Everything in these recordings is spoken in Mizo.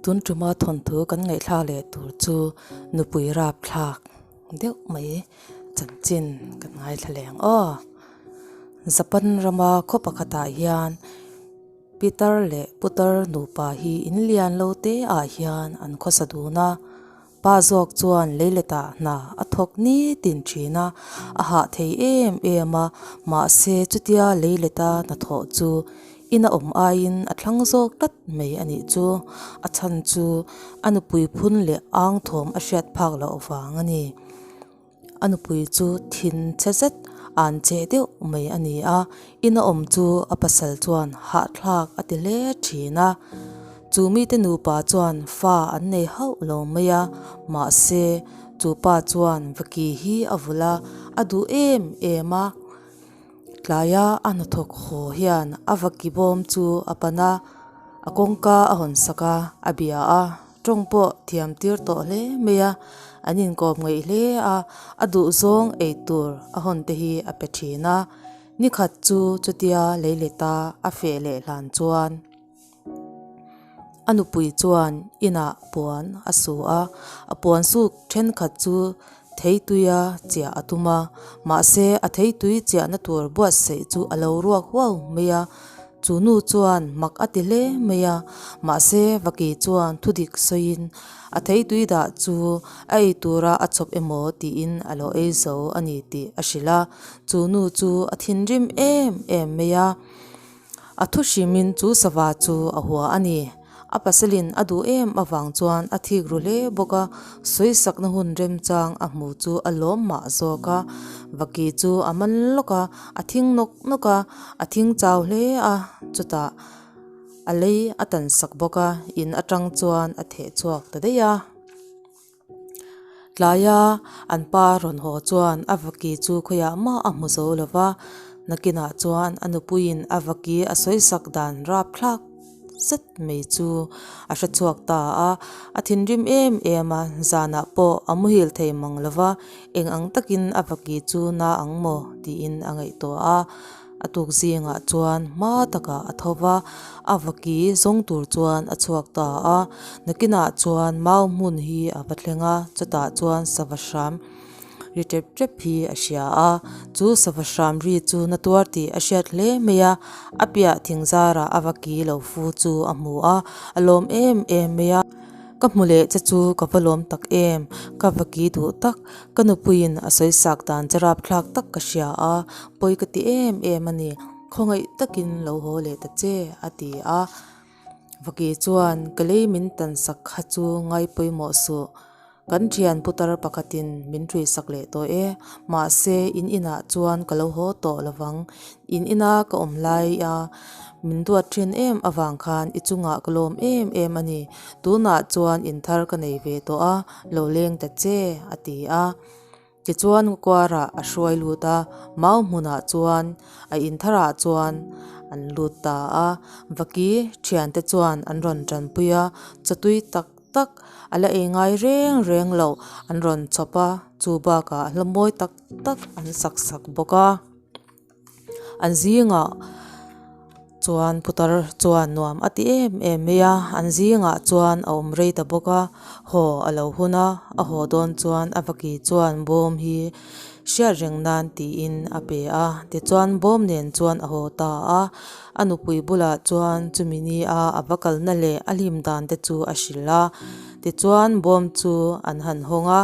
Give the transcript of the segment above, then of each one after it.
Tun tuma thawnthu kan ngaihthlak leh tur chu nupui rapthlak deuh mai chanchin kan ngaithla leh ang aw. Japan rama khaw pakhatah hian Pitar leh Putar nupa hi in lian lo te ah hian an khawsa dun a. Pa zawk chuan leiletah hna a thawk nitin thin a, a hah thei em em a, mahse chutia leileta hnathawh chu ina awm aiin a thlang zawk tlat mai a nih chu. A chhan chu a nupui phun leh ang thawm a hriat phak loh vang a ni. A nupui chu thin chhe zet an che deuh mai a ni a, ina awm chu a pasal chuan hahthlak a ti hle thin a. Chu mite nupa chuan fa an nei hauh lo mai a, mahse chu pa chuan vaki hi a vulh a, a duh em em a. Tlaia a hnathawk haw hian a vaki bawm chu a pan a, a kawngka a hawn sak a, a bia a. Tawng pawh thiam tir tawh hle mai a, an inkawm ngaih hle a, a duhzawng ei tur a hawn te hi a pe thin a. Nikhat chu chutia leileta a feh leh hlan chuan a nupui chuan inah puan a su a, a puan suk thenkhat chu theituia chiah a tum a, mahse a theitui chiahna tur buatsaih chu a lo ruak huau mai a. Chu nu chuan mak a ti hle mai a, mahse Vaki chuan thu dik sawiin a theitui dah chu a ei tura a chawp emaw tiin a lo ei zo a ni tih a hrilh a. Chu nu chu a thinrim em em mai a, a thu hrimin chu sava chu a hua a ni. A pasalin a duh em avang chuan a thik ru hle bawk a, sawisakna hun remchang a hmu chu a lawm mah zawk a. Vaki chu a man lawk a, a thing nawk nawk a, a thing chau hle a, chutah a lei a tan sak bawk a, in atang chuan a theh chhuak ta daih a. Tlaia an pa rawn haw chuan a vaki chu khawiah mah a hmu zo lo va, nakinah chuan a nupuiin a vaki a sawisak dan rapthlak zet mai chu a hre chhuak ta a. A thinrim em em a, zanah pawh a muhil thei mang lo va, eng ang takin a vaki chu na ang maw tiin a ngaihtuah a. A tuk zingah chuan hma takah a tho va, a vaki zawng tur chuan a chhuak ta a. Nakinah chuan mau hmun hi a va thleng a, chutah chuan sava hram ri tep tep hi a hria a. Chu sava hram ri chu na tuar tih a hriat hle mai a, a piah thing zarah a vaki lo fu chu a hmu a, a lawm em em mai a. Ka hmu leh che chu ka va lawm tak em, ka va ki duh tak, ka nupuiin a sawi sak dan che rapthlak tak ka hria a, pawi ka ti em em a ni, khawngaih takin lo haw leh ta che, a ti a. Vaki chuan ka lei min tan sak kha chu ngai pawimawh suh, kan thian putar pakhatin min ṭui sak leh tawh e, mahse in inah chuan ka lo haw tawh lovang, in ina ka awm lai a Min duat thin em avang khan i chungah ka lawm em em a ni. Tunah chuan in thar ka nei ve tawh a, lo leng ta che, a ti a. Tichuan Kuarah a hruai lut a, mau hmunah chuan a in tharah chuan an lut ta a. Vaki thiante chuan an rawn tanpui a, chawtui tak tak a la ei ngai reng reng loh an rawn chhawp a, chu bakah hla mawi tak tak an sak sak bawk a. An zingah chuan putar chuan nuam a ti em em mai a, an zingah chuan a awm rei ta bawk a, haw a lo hun a, a haw dawn chuan a vaki chuan bawm hi hriat reng nan tiin a pe a, tichuan bawm nen chuan a haw ta a, a nupui bulah chuan chumi ni a a va kalna leh a hlim dan te chu a hrilh a, tichuan bawm chu an han hawng a.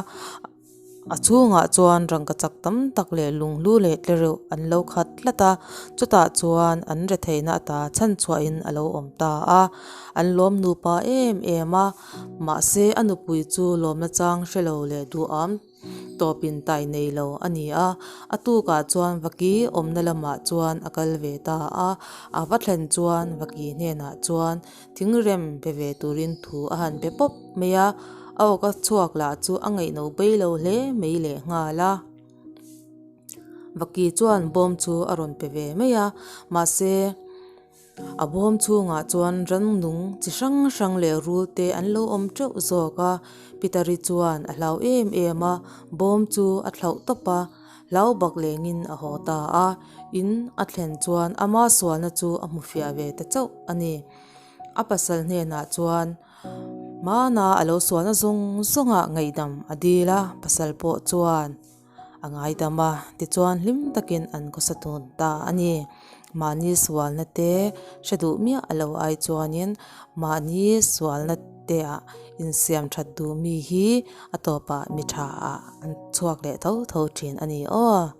A chhungah chuan rangka chak tam tak leh lunghlu leh tlereuh an lo khat tlat a, chutah chuan an retheihna ata chhanchhuahin a lo awm ta a, an lawm nupa em em a, mahse a nupui chu lawmna chang hre lo leh duham tawpin tai nei lo a ni a, a tukah chuan vaki awmna lamah chuan a kal ve ta a, a va thlen chuan vaki hnenah chuan Thingrem pe ve turin thu a han pe pawp mai a, a awka chhuak lah chu a ngaihno bei lo hle mai leh nghal a. Vaki chuan bawm chu a rawn pe ve mai a, mahse a bawm chhungah chuan rannung chi hrang hrang leh rul te an lo awm teuh zawk a. Pitari chuan a hlau em em a, bawm chu a thlauh tawp a. Hlau bak lengin a haw ta a, in a thlen chuan ama sualna chu a hmu fiah ve ta chauh a ni. A pasal hnenah chuan Hmana a lo sualna zawng zawngah ngaihdam a dil a, pasal pawh chuan a ngaidam a, tichuan hlim takin an khawsa tun ta a ni. Mahni sualna te hre duh miah a lo ai chuanin mahni sualna te ah insiam that duh mi hi a tawpah mi tha ah an chhuak leh tho tho thin a ni aw.